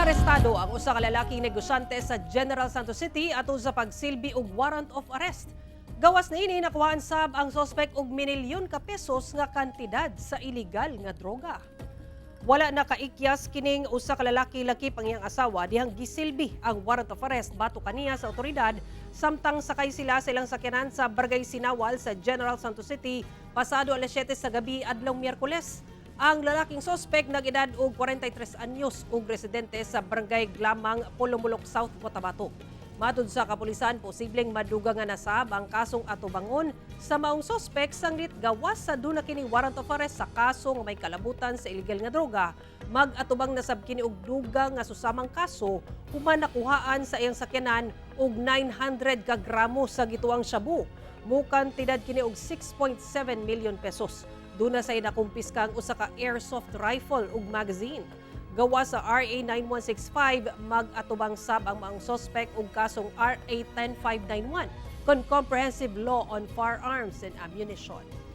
Arestado ang usa ka lalaking negosyante sa General Santos City atol sa pagsilbi og warrant of arrest. Gawas niini, nakuhaan sab ang sospek og minilyon ka pesos nga kantidad sa iligal nga droga. Wala na kaikyas kining usa ka lalaki lakip ang iyang asawa dihang gisilbi ang warrant of arrest batok kaniya sa otoridad samtang sakay sila sa ilang sakyanan sa Barangay Sinawal sa General Santos City pasado alas 7 sa gabi adlaw Miyerkules. Ang lalaking sospek nag-edad og 43 anyos ug residente sa Barangay Glamang, Polomolok, South Cotabato. Matud sa kapulisan, posibleng madugang nga nasab ang kasong atubangon sa maong sospek sanglit gawas sa duna kini warrant of arrest sa kaso nga may kalabutan sa illegal nga droga. Mag-atubang nasab kini og dugang nga susamang kaso human nakuhaan sa iyang sakyanan og 900 ka gramo sa gituang shabu. Mukantidad kini og 6.7 million pesos. Duna say nakumpiska ang usa ka airsoft rifle ug magazine. Gawas sa RA 9165, mag-atubang sab ang maong sospek og kasong RA 10591 kon Comprehensive Law on Firearms and Ammunition.